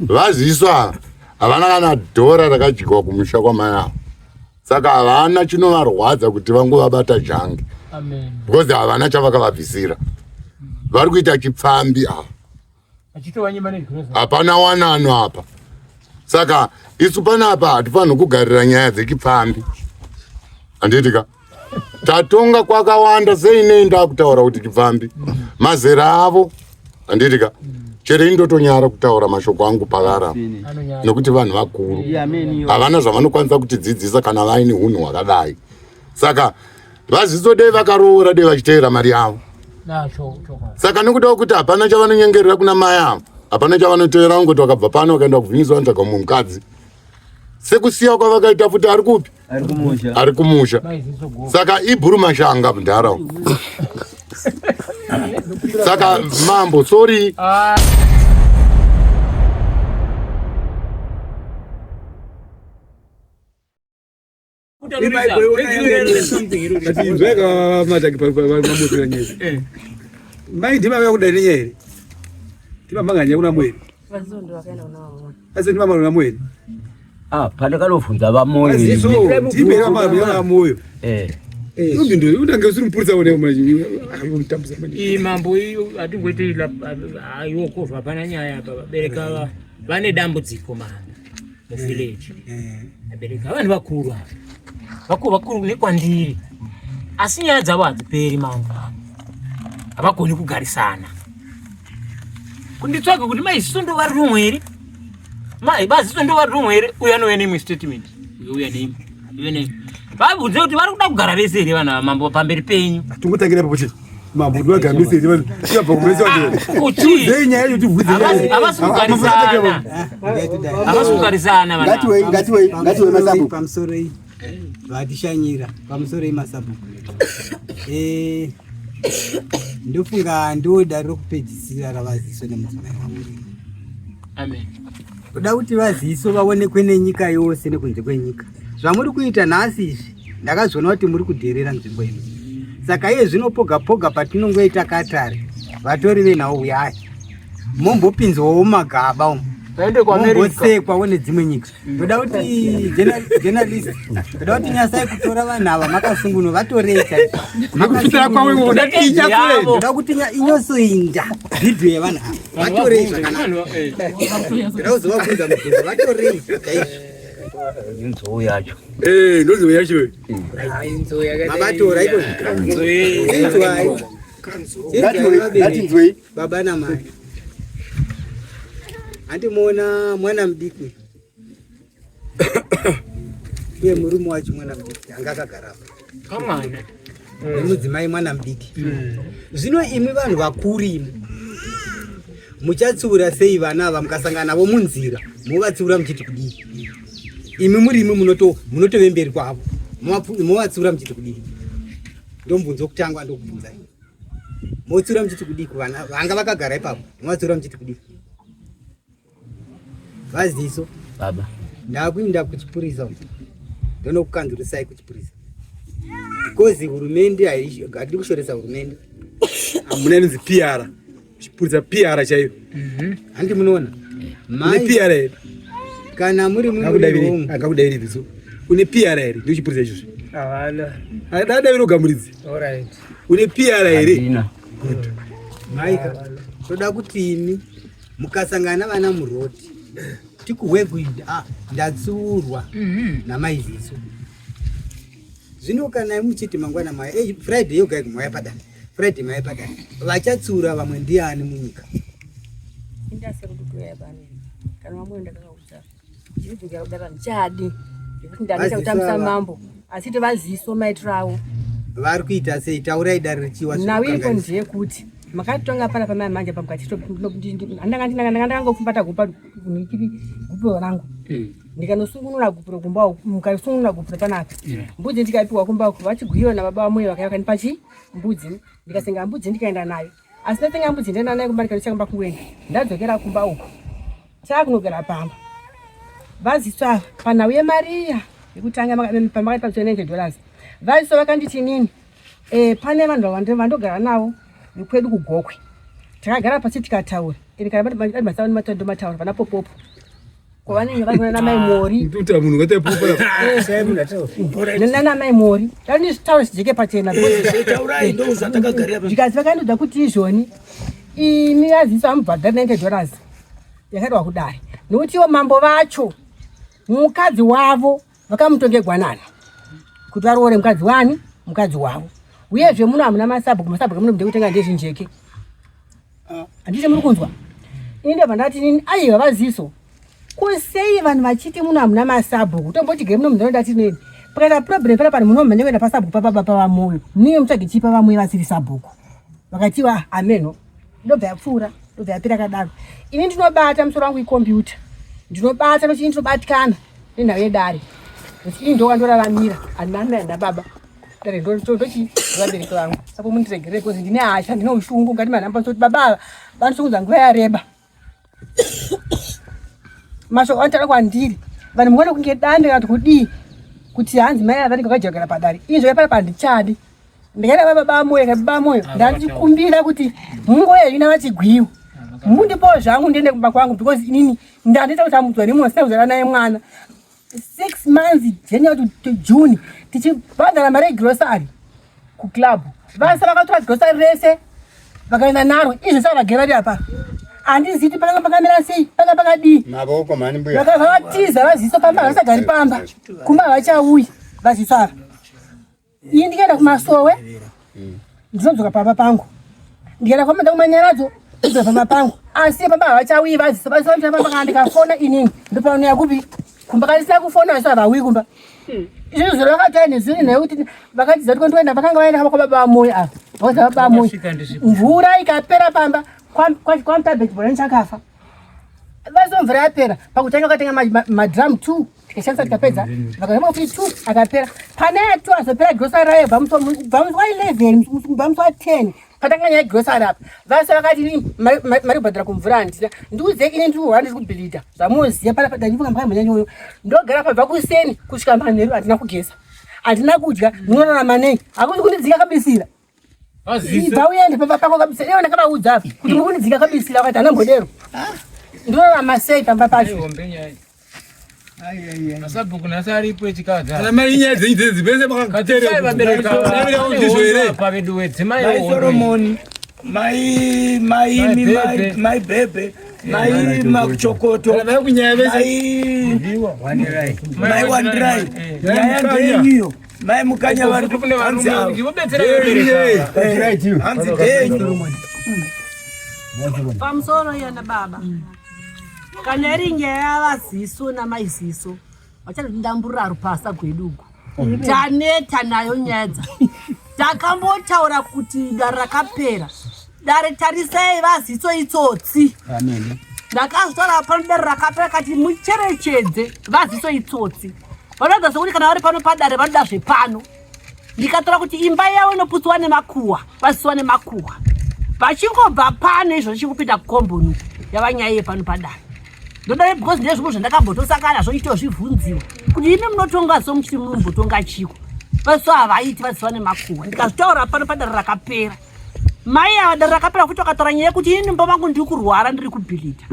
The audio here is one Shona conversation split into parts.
Vaziswa havana kana dhora rakadyiwa kumusha kwamai avo. Saka havana chinovarwadza kuti vangovabata jange. Because havana chavakavabvisira. Vari kuita chipfambi ava. Hapana wanano apa. Saka isu panapa hatifaniri kugarira nyaya dzechipfambi. Handiti ka? Tatonga kwakawanda sei nei ndakutaura kuti chipfambi. Mazera avo handiti ka? Chero ini ndotonyara kutaura mashoko angu pavara nekuti vanhu vakuru havana zvavanokwanisa kutidzidzisa kana vaine hunhu hwakadai. Saka vaziso dei vakaroora dei vachiteera mari yavo. Saka nekuda kwekuti hapana chavanonyengerera kuna mai avo, hapana chavanoteera kungoti vakabva pano vakaenda kuvhinyiswa vanotsvaga mumwe mukadzi. Sekusiya kwavakaita futi ari kupi? Ari kumusha. Saka ibhuru mashanga mudhara. Saka mambo sorry. Ah. Mai ndima vaya kudai nenyaya here? Ndima manganya kuna moyo. Asi ndima manganya moyo. Ah, pandakanobvunza vamoyo. Ndime vamanganya moyo. Eh. Unombindura unange usiri mupurisa wone manje. Mutambisa manje. Iyi mambo iyo atingoiti ayo kovha hapana nyaya apa vabereka vane dambudziko mambo. Muvillage. Vabereki vanhu vakuru ava. Vakuru vakuru nekwandiri. Asi nyaya dzavo hadziperi mambo. Havagoni kugarisana. Kunditsvaga kuti mai ziso ndovari rumwe here? Mai baziso ndovari rumwe here? Uya anouya neimwe statement. Uya neimwe. Uya neimwe. Vabvunze kuti vari kuda kugara vese here vana vamambo pamberi penyu. Tungotangira ipapo chete. Mambo ndivagambise here vanhu. Tiyabva kumese vanhu. Utiuzei nyaya yacho tibvunze. Havasi kugarisana. Havasi kugarisana vana. Ngatiwei ngatiwei ngatiwei masabhuku. Pamusoro iyi. Vatishanyira pamusoro iyi masabhuku. Eh ndofunga ndo dare rokupedzisira ravaziso nemudzimai wangu. Amen. Kuda kuti vaziso vaonekwe nenyika yose nekunze kwenyika. Zvamuri kuita nhasi izvi ndakazviona kuti muri kudherera nzvimbo ino. Saka iye zvino poga poga patinongoita katare vatori venhau uyai mombopinzwawo mumagaba umu mombosekwawo nedzimwe nyika. Ndoda kuti journalist, ndoda kuti nyasai kutora vanhu ava makasungunwa vatorei chaizvo. Ndoda kuti inyosoinda video yevanhu ava vatorei zvakanaka. Ndoda kuzovabvunza mubvunzo vatorei chaizvo. Inzou yacho. Eh, ndozou yacho. Mavatora iko. Inzwai. Ngatinzwei. Baba namai. Handimuona mwana mudiki. Uye murume wacho mwana mudiki anga akagara apa. Kamwana. Nemudzimai mwana mudiki. Zvino imi vanhu vakuru imi muchatsiura sei vana ava mukasangana navo munzira movatsiura muchiti kudii? Imi muri imi munotove mberi kwavo movatsiura muchiti kudii? Ndomubvunzo wokutanga ndokubvunzai. Motsiura muchiti kudii kuvana vanga vakagara ipapo? Movatsiura muchiti kudii? Vaziso baba, ndakuinda kuchipurisa ndonokukanzurisai kuchipurisa because hurumende haidi kushoresa hurumende. Hamuna inonzi PR, chipurisa PR chaiyo. Handi munoona Une PR here? Kana muri Angakudaviri viso. Une PR here? Ndiyo chipurisa ichozvo. Havana. Adaviri ogamuridzi. All right. Une PR here? Handina. Good. Maika, toda kuti imi mukasangana vana muroti tikuhwe kuida ah, ndatsiurwa namaiziso zvino kana muchiti mangwana maya eh, friday yoga yega maya padare friday maya padare vachatsiura vamwe ndiani munyika kana vamwe ndakakaudza ndinodzokera kudare handichadi nekuti ndaneta kutambisa mambo asi tovaziso maitiro avo vari kuita sei taurai dare richiwa nhau iripo ndeyekuti makatitonga pana pamai manje pamukatindanga gupa gupuro rangu ndikanosungunura gupuro kumba uku mukasungunura gupuro panapa mbudzi ndikaipiwa kumba uku vachigwiwa nababa vamoyo vakaiva kandipa chi mbudzi ndikasenga mbudzi ndikaenda nayo asi ndatenga mbudzi ndaenda nayo kumba ndikanoisa kumba kungoenda ndadzokera kumba uku Takunogara pamba vaziswa panhau yemariya yekutanga pamakati pa 90 dollars vaziswa vakanditi inini eh, pane vanhu vandogara navo kwedu kugokwe takagara pasi tikataura. Ende kana vati masauni matando mataura vana popopo. Kwavanenge vari kuna namai Mori. Ndikuta munhu ngati popo. Nana mai Mori. Dani zvitaura zvijeke pachena. Taurai ndo zvatakagarira. Zvikanzi vakandoda kuti izvoni imi aziso amubhadhari 90 dollars yakaitwa kudai nokuti ivo mambo vacho mukadzi wavo vakamutonge gwanana kuti varoore mukadzi wani mukadzi wavo uyezve muno hamuna masabhuku masabhuku muno ndekutenga ndezvinjeke handiti muri kunzwa ini ndobva ndati nini aiwa vaziso ko sei vanhu vachiti muno hamuna masabhuku tomboti gei muno munharaunda tineni pakaita problem pana panhu munomhanya kuenda pasabhuku pababa pavamoyo munenge mutsvage chii pavamoyo vasiri sabhuku vakatiwa ameno ndobva yapfuura ndobva yapera kadaro ini ndinobata musoro wangu ikombiyuta ndinobata nochii ndinobatikana nenhau yedare nokuti ini ndowandoraramira handina mai handina baba dare ndochii vabereki vangu apo mundiregerere bcause ndine hasha ndine ushungu ngati manhamba kuti baba ava vanosungudza nguva yareba mashoko anotaura kwandiri vanhu muone kunge dande kana kuti kudii kuti hanzi mai ava vanenge vakajagara padare ini zvakapara pandichadi ndikaenda baba bamoyo ka baba moyo ndandikumbira kuti mungoya ina vachigwiwa mundipawo zvangu ndiende kumba kwangu because inini ndandiita kutambudzwa nemunhu asina kuzara naye mwana 6 months January to June tichibhadhara mari yegrocery kuclub vese vakatora grocery rese vakaenda naro izvo saka vagere vari apa handizivi kuti pakanga pakamira sei panga pakadii mavoko mhani mbuya vakavatiza vaziso pamba havasagari pamba kumba havachauyi vaziso ava ini ndikaenda kumasowe ndinodzoka pamba pangu ndikaenda kwamada kumanyaradzo ndodzoka pamba pangu asi pamba havachauyi vaziso vaziso pamba kana ndikafona inini ndopanouya kupi kumba kana ndisina kufona vaziso havauyi kumba izvozvo zviro vakataura nezviri naye kuti vakatiza kuti kwandoenda vakanga vaenda kwababa vamoyo ava vakaza baba vamoyo mvura ikapera pamba kwamutabhe chibhorani chakafa vazo mvura yapera pakutanga vakatenga madrum 2 tikashandisa tikapedza vakatenga futi 2 akapera pane ya 2 azopera grocery rayo bva musi wa 11 bva musi wa 10 patanga nyaya yegrocery apa vese vakati mari kubhadhara kumvura handina ndiudze ini ndiri ndiri kubhilidha zvamunoziva pana padanyifunga mhaimhanya nyoyo ndogara pabva kuseni kusvika manheru handina kugeza handina kudya ndinorarama nei hakusi kundidzika kabisira ibva uende pamba pako kabisira ivo ndakavaudza kuti muri kundidzika kabisira vakati hana mbodero ndinorarama sei pamba pacho Masabhuku nhasi aripo echikadzi. Ana mai nyaya dzenyu dzedzi vese makateerera. Ndizvo here? Paveduwe dzimai Mai Solomoni, mai mai mai mai Bebe, mai Machokoto, mai mai Wandirai. Nyaya ndeyenyu. Mai Mukanya vari hanzi avo. Hanzi ndeyenyu. Pamusoro yana baba. Kana iri nyaya yavaziso namaiziso vachandindamburira rupasa gwedu uku. Taneta nayo nyaya dza. Takambotaura kuti dare rakapera. Dare tarisai vaziso itsotsi. Ndakazvitaura pano dare rakapera kati mucherechedze vaziso itsotsi. Vanoratidza sekuti kana vari pano padare vanoda zvepano. Ndikatora kuti imba yavo inoputswa nemakuhwa, vazisiwa nemakuhwa. Vachingobva pano izvo chikupinda kukomboni yava nyaya yepano padare. Ndoda because ndezvimwe zvandakambotosangana nazvo ndichitozvibvunziwa kuti imi munotonga so muchiti munombotonga chiko. Vazisiwa havaiti vazisiwa nemakuhwa. Ndikazvitaura pano padare rakapera. Mai ava dare rakapera futi vakatora nyaya yekuti ini mumba mangu ndiri kurwara ndiri kubhilidha.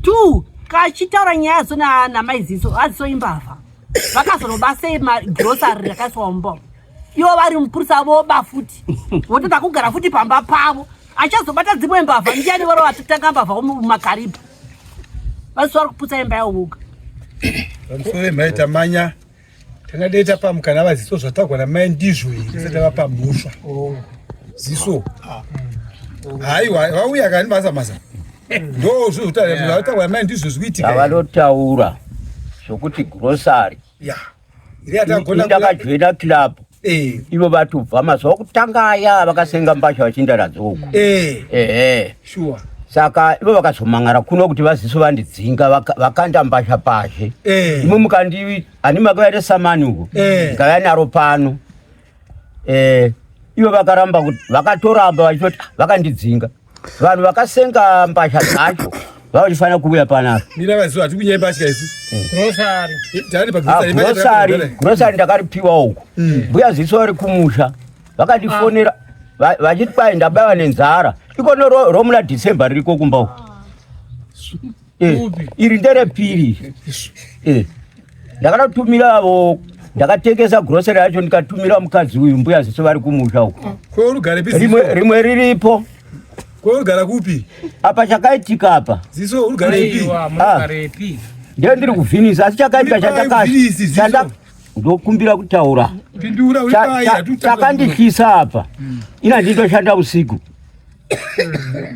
Two, kachitaura nyaya yadzo namaiziso, aziso imbavha. Vakazonoba sei magrosari rakaiswa mumba ivo vari mupurisa voba futi vototanga kugara futi pamba pavo achazobata dzimwe mbavha ndiani varo vatotanga mbavha mumakaribha vasi vari kuputsa imba yavo voga pamusoro mhai tamanya tangadei tapa mukana vaziso zvatagwa namai ndizvo here tisati tavapa mhosva ziso haiwa vauya kani basa masa ndo zvatagwa namai ndizvo zvikuitika Avanotaura zvokuti grocery ya iri yatagona ndakajoina club eh ivo vatobva mazuva okutanga aya vakasenga mbasha vachienda nadzo uko eh ehe sure saka ivo vakazomangara kuno kuti vaziso vandidzinga vakanda mbasha pazhe eh imi mukandi ani makauya nesamani uko Eh. ndikauya naro pano eh ivo vakaramba kuti vakatoramba vachitoti "Ah, vakandidzinga vanhu vakasenga mbasha dzacho vavachifanira kuuya panapa mira vaziso hati kunyaya mbatya isu Grocery. tari pa Ah, grocery grocery grocery ndakaripiwa uko mbuya ziso vari kumusha vakandifonera vachiti kwai ndabaiwa nenzara ikono romuna December ririko kumba uko Eh, iri nderepiri eh, ndakatotumira avo ndakatengesa grocery yacho ndikatumira mukadzi uyu mbuya ziso vari kumusha uko rimwe rimwe riripo Kugara kupi? Apa chakaitika apa. Ziso urigara Ah. Ndiye ndiri kuvhinisa asi chakaitika chandaka ndokumbira kutaura. Pindura uri pai Chakandityisa apa. Ina ndindoshanda usiku.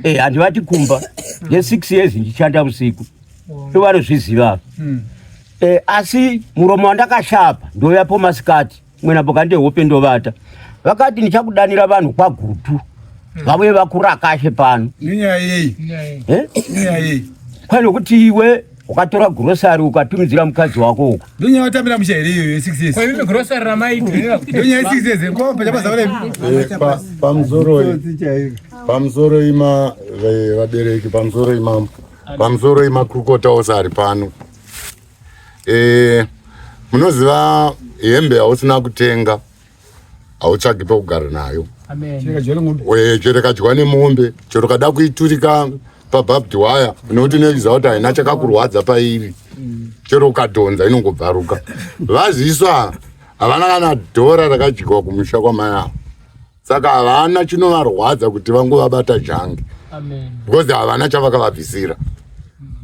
Eh handivati kumba. Ye 6 years ndichishanda usiku. Ndovarozviziva. Eh, asi muromo wandakashapa ndouyapo masikati mwenapo kandehope ndovata vakati ndichakudanira vanhu kwagutu vauye vakurakashe pano nenyaya yei Eh? nenyaya yei kwai nokuti iwe ukatora grosari ukatumidzira mukadzi wako uko ndonyaya watambira musha here iyoyo ye6 years Kwa grosari ramaiti ndonyaya ye6 years kwa pachapaza vale Eh, pamusoro pamusoro ima vabereki pamusoro imambo pamusoro imakurukota ose ari pano Eh, munoziva hembe yausina kutenga hautsvagi pekugara nayo chero kadyiwa nemombe chero kada kuiturika pabhabdi waya nekuti unoiziva kuti haina chakakurwadza pairi chero ukadhonza inongobvaruka vaziswa havana kana dhora rakadyiwa kumusha kwamai avo saka havana chinovarwadza kuti vangovabata jange because havana chavakavabvisira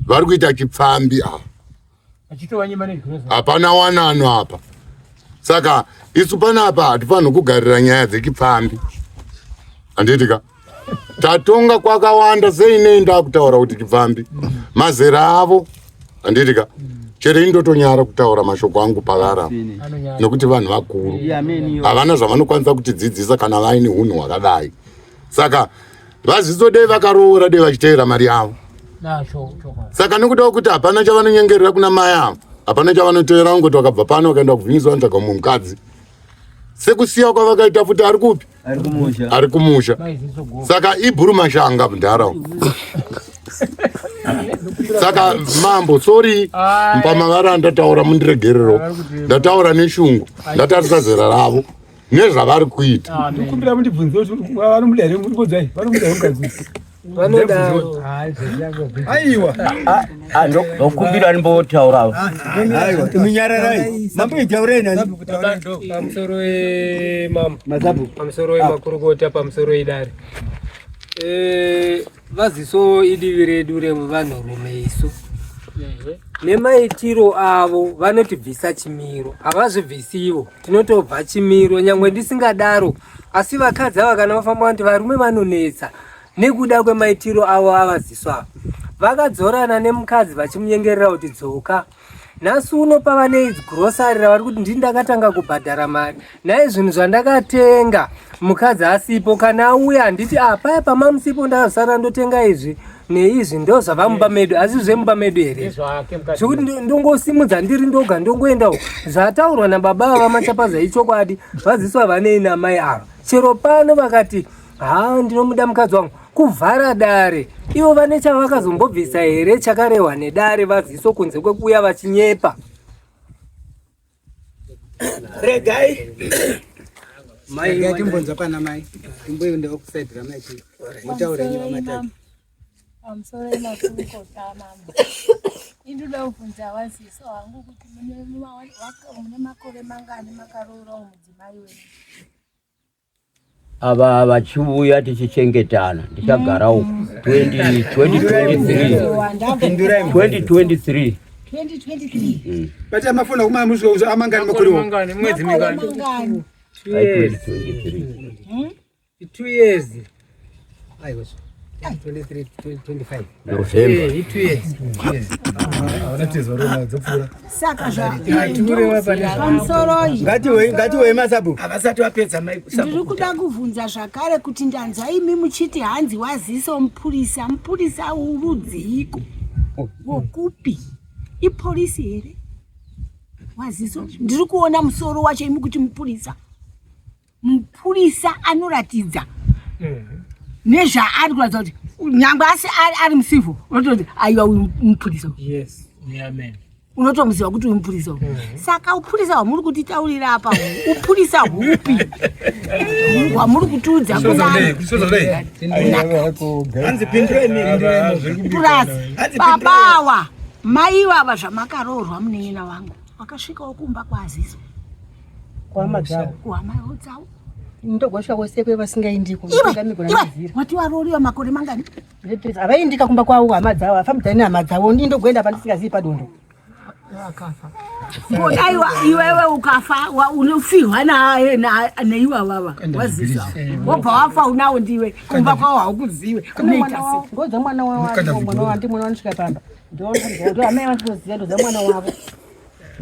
vari kuita chipfambi ava hapana wanano apa saka isu panapa hatifaniri kugarira nyaya dzechipfambi handiti ka tatonga kwakawanda sei nei ndakutaura kuti chipfambi mazera avo handiti ka chero indotonyara kutaura mashoko angu pavara nekuti vanhu vakuru havana zvavanokwanisa kutidzidzisa kana vaine unhu hwakadai saka vaziso dei vakaroora dei vachiteera mari yavo saka nekuda kwekuti hapana chavanonyengerera kuna mai avo hapana chavanoteera kungoti vakabva pano vakaenda kuvhinyisa vanotsvaga mumwe mukadzi sekusiya kwavakaita futi ari kupi ari kumusha saka ibhuru mashanga mudhara saka mambo sori pamavara andataura mundiregerero ndataura neshungu ndatarisa zera ravo nezvavari kuita ndikumbira mundibvunze kuti vanomuda here muribodzai vanomuda here mukadzi aiwa ndokumbira ndimbotaura Minyararai. Mambo itaurai nani? Pamusoro emambo. Pamusoro emakurukota, pamusoro edare. Eh, vaziso idivi redu revanhurume isu. Nemaitiro avo vanotibvisa chimiro, havazvibvisivo, tinotobva chimiro nyangwe ndisingadaro, asi vakadzi ava kana vafamba vanoti varume vanonetsa nekuda kwemaitiro avo avaziso ava. Vakadzorana nemukadzi vachimunyengerera kuti dzoka. Nhasi uno pava negrocery ravari kuti ndini ndakatanga kubhadhara mari. Nhai zvinhu zvandakatenga mukadzi asipo kana auya handiti ah paya pamamusipo ndakazosara ndotenga izvi neizvi ndozvava mumba medu asi zvemumba medu here zvekuti ndongosimudza ndiri ndoga ndongoendawo zvataurwa nababa ava machapaza ichokwadi vaziswa vanei namai ava chero pano vakati haa ndinomuda mukadzi wangu kuvhara dare ivo vane chavakazombobvisa here chakarehwa nedare vaziso kunze kwekuuya vachinyepa regai Regai timbonzwa pana mai. Timboenda kusaidhi ramai ti. Mutaure nyi vamatatu. Pamusoro emakurukota amambo. Indoda kubvunza waziso hangu kuti mune makore mangani makaroora mudzimai wenyu? Ava vachiuya tichichengetana ndichagara uku 2023 2023 2023 Bati amafona kuma musiko amangani makore wo. Mwedzi mingani? Ai, 2023 2 years. Aiwa. 23 25. November. Eh, 2 years. Havana rona dzopfuura. Saka zvapamusoroi Ngatiwei masabu. Havasati vapedza mai. Ndiri kuda kuvhunza zvakare kuti ndanzwa imi muchiti hanzi waziso mupurisa mupurisa urudziiko wokupi ipolisi here waziso ndiri kuona musoro wacho imi kuti mupurisa mupurisa anoratidza nezvaari kuratidza kuti nyangwe asi ari musivho unototi aiwa uyu mupurisa Yes. Amen. Unotomuziva kuti uyu mupurisa uyu. Saka upurisa hwamuri kutitaurira apa uhu, upurisa hupi hwamuri kutiudza kunani? Purazi babawa mai ivava zvamakaroorwa munin'ina wangu wakasvikawo kumba kwaAzizo Kuhama dzavo. Kuhama dzavo. Ndogosvika kwese kwe vasingaindiko. Iwe, iwe, wati warooriwa makore mangani? Havaindika kumba kwavo hama dzavo, hafambidzani nehama dzavo. Ndini ndogoenda pandisingazivi padondo. Aiwa, iwewe ukafa unofirwa neivavava wazisa wobva wafa unawo ndiwe kumba kwavo haukuziwe unoita sei? Ngodza mwana wavo, mwana wavo ndi mwana wanosvika pamba. Ndo amai vandinoziva ndodza mwana wavo.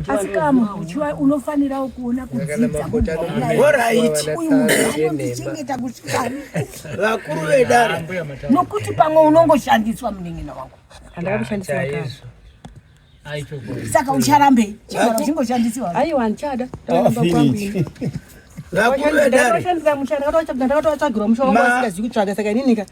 Asi kama uchiwa unofanirawo kuona kudzidza Alright. uyu munhu anondichengeta kusvika vakuru vedare nokuti pamwe unongoshandiswa munin'ina wangu. Handakakushandiswa kare. Saka ucharambei chigara uchingoshandisiwa? Aiwa, handichada. Ndakaramba kwangu ini. Vakuru vedare. Ndakatoshandisa musha, ndakatovatsvagirwa musha wangu vasingazivi kutsvaga saka inini ka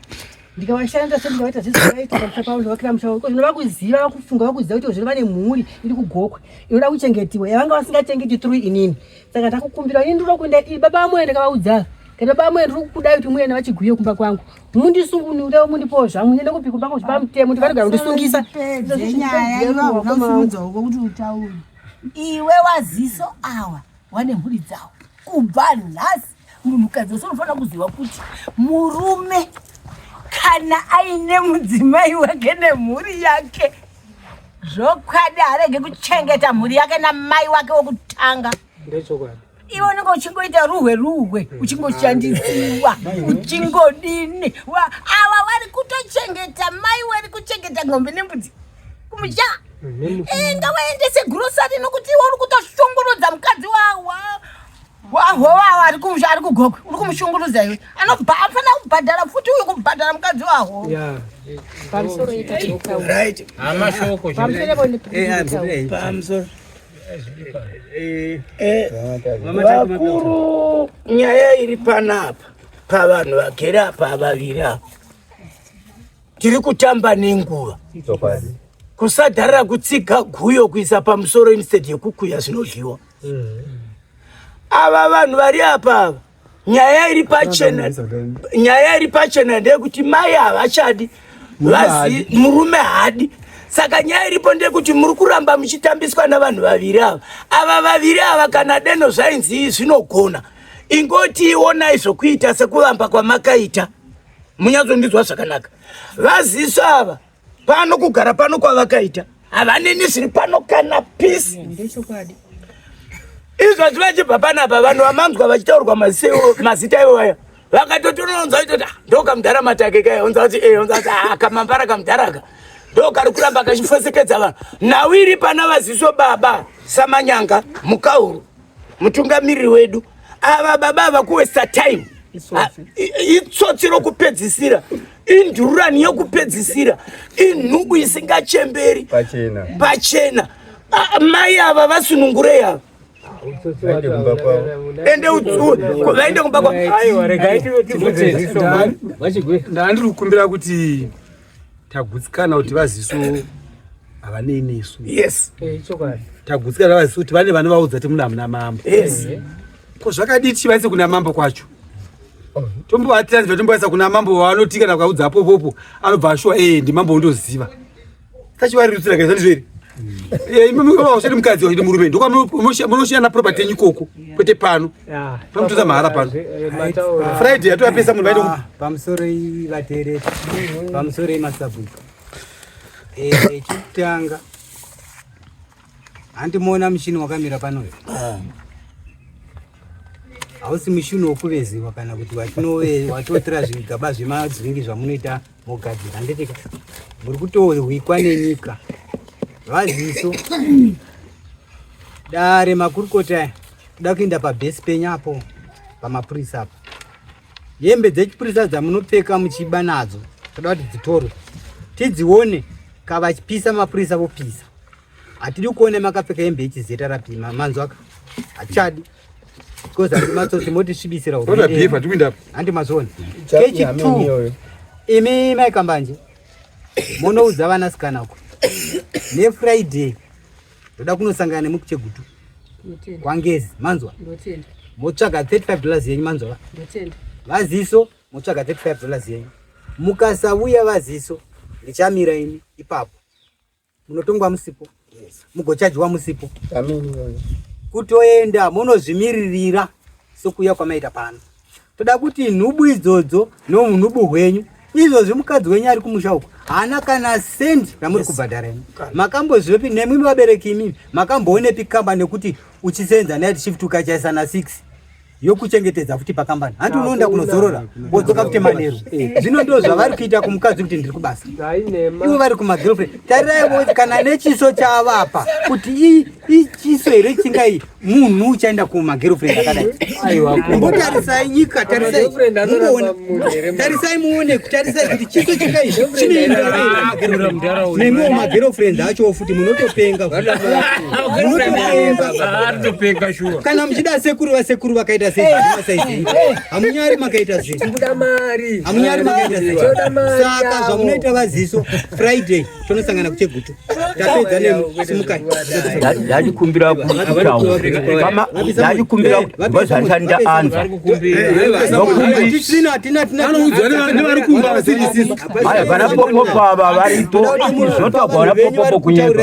ndikavashandisa se ndikavaita zvese zvavaita pamusha pavo ndovakira musha wavo. Zvino vakuziva vakufunga vakuziva kuti zvino vane mhuri iri kugokwa inoda kuchengetiwa yavanga vasingachengeti through inini. Saka ndakukumbira ini ndinoda kuenda ini baba vamoyo ndakavaudza kana baba vamoyo ndiri kukudai kuti muende vachigwiyo kumba kwangu mundisungunure mundipowo zvangu ndiende kupi kumba kwangu zvipamutemo kuti vanogara kundisungisa. Pedze nyaya iwe unosimudza uko kuti utaure iwe waziso awa wane mhuri dzawo kubva nhasi munhukadzi wese unofanira kuziva kuti murume kana aine mudzimai wake nemhuri yake zvokwadi harege kuchengeta mhuri yake namai wake wokutanga. Ndechokwadi. Iwe unenge uchingoita ruhwe ruhwe uchingoshandisiwa uchingodini ava vari kutochengeta mai vari kuchengeta ng'ombe nembudzi kumusha. Ngavaendese grocery nokuti iwe uri kutoshungurudza mukadzi wahowawa ari kumusha ari kugokwe uri kumushungurudza iwe anofanira kubhadhara futi uyu kubhadhara mukadzi waho. Pamusoro ita Right. Amashoko. Pamusoro Pamusoro. Vakuru, nyaya iri panapa pavanhu vagere apa vaviri apa tiri kutamba nenguva kusadharira kutsiga guyo kuisa pamusoro instead yekukuya zvinodyiwa. Ava vanhu vari apa ava nyaya iri pachena, nyaya iri pachena ndeyekuti mai havachadi murume haadi. Saka nyaya iripo ndeyekuti muri kuramba muchitambiswa navanhu vaviri ava. Ava vaviri ava kana deno zvainzi zvinogona ingoti ionai zvokuita sekuvamba kwamakaita munyatsondinzwa zvakanaka. Vaziso ava pano kugara pano kwavakaita havaneni zviri pano kana pisi. Izvozvi vachibva panapa vanhu vamanzwa vachitaurwa mazita ivo vaya vakatotononzwa itoti ndokamudhara matake kaya onza kuti onza kuti kamambara kamudharaka ndokari kuramba kachifosekedza vanhu. Nhau iri pana vaziso baba Samanyanga Mukauru mutungamiriri wedu ava baba ava kuwesta time itsotsi rokupedzisira indururani yokupedzisira inhubu isingachemberi pachena. Mai ava vasunungurei ava ende vaende kumba kwavo. Aiwa, regai tibvunze ziso. Ndandiri kukumbira kuti tagutsikana kuti vaziso havanei nesu. Yes. Tagutsikana vaziso kuti vane vanovaudza kuti muna muna mambo. Yes. Ko zvakadii tichivaise kuna mambo kwacho? Tombovatirandira tombovaisa kuna mambo wavanoti kana ukaudza apopopo anobva ashuwa ndimambo undoziva. Tachivarerutsira kaizva ndizvo here? Imi mukadzi wacho murume ndokwamunoshiyana property yenyu ikoko kwete pano. Pamutoza mahara pano. Friday yatovapesa munhu vaende kupi? Pamusoro vateereri, pamusoro masabhuku. Chekutanga handimuona mushini wakamira pano uyu. Hausi mushini wokuveziwa kana kuti watotora zvigaba zvemadzvingi zvamunoita mogadzira handitika muri kutohwikwa nenyika. Vaziso dare makurukota aya kuda kuenda pabhesi penyu apo pamapurisa apo hembe dzechipurisa dzamunopfeka muchiba nadzo toda kuti dzitorwe tidzione kavachipisa mapurisa vopisa. Hatidi kuona makapfeka hembe yechizeta rapima manzwaka hatichadi because handi matsotsi motisvibisira handi mazviona. Kechi2 imi mai Kambanje munoudza vanasikana uko nefriday. Ndoda kunosangana nemi kuChegutu. Ndotenda. KwaNgezi, manzwa? Ndotenda. Motsvaga 35 dollars yenyu, manzwa? Ndotenda. Vaziso, motsvaga 35 dollars yenyu. Mukasauya vaziso, ndichamira ini ipapo. Munotongwa musipo. Mugochajiwa musipo. Kutoenda munozvimiririra sokuuya kwamaita pano. Toda kuti nhubu idzodzo nounhubu hwenyu izvozvi mukadzi wenyu ari kumusha uko haana kana sendi ramuri kubhadhara imi. Makambozvivepi nemwi vabereki imimi makamboonepi kamba nekuti uchisenza night shift ukachaisana 6 yokuchengetedza futi pakambani hanti unoenda kunozorora wodzoka futi manheru. Zvino ndo zvavari kuita kumukadzi kuti ndiri kubasa, ivo vari kumagirlfriend. Tarirai kana nechiso chavapa kuti ichiso here chingai munhu uchaenda kumagirlfriend akadai. Mbotarisai nyika, tarisai muone, tarisai muone, tarisai kuti chiso chingai chinoenda nemiwo magirlfriend acho futi munotopenga, munotopenga. Kana muchida sekuru vasekuru vakaita sei masaizi, hamunyari makaita sei, hamunyari makaita sei. Saka zvamunoita vaziso, Friday tonosangana kuChegutu, tapedza nemi, simukai. Ndachikumbira kutaura, ndachikumbira because handisati ndaanza. Aya vana popopo ava varipo, zvotogwa vana popopo kunyepa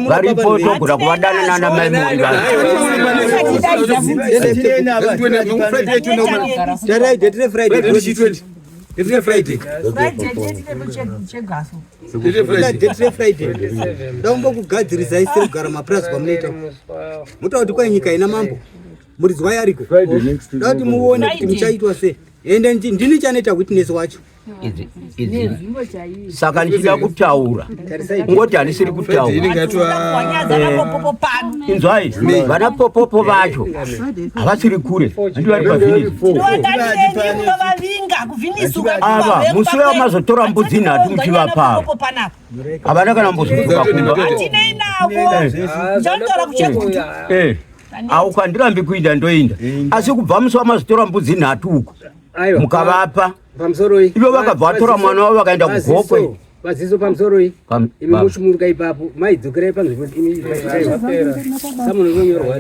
varipo, togona kuvadana nana mai muri vanhu. Tarai date reFriday, Friday. Date reFriday daumbokugadzirisai siri kugara mapurazi kwamunoita, muta kuti kwai nyika ina mambo muridzi wayo ariko, da kuti muone kuti muchaitwa sei. Ende ndini chanoita witness wacho. Idzi idzi, saka ndichida kutaura kungoti handisiri kutaura. Inzwai, vana popopo vacho havasiri kure, handi vari pavhinisi ava. Musi wamazotora mbudzi nhatu muchivapa, havana kana mbozodzoka kumba. Hatinei navo, ndichanotaura kuChegutu. Au kwandirambi kuinda ndoinda, asi kubva musi wamazotora mbudzi nhatu uko mukavapa, ivo vakabva vatora mwana wavo vakaenda kuGokwe. Vaziso, pamusoroi. Imi muchimuruka ipapo, maidzokerai panzvimbo imi samunhu unonyorwa.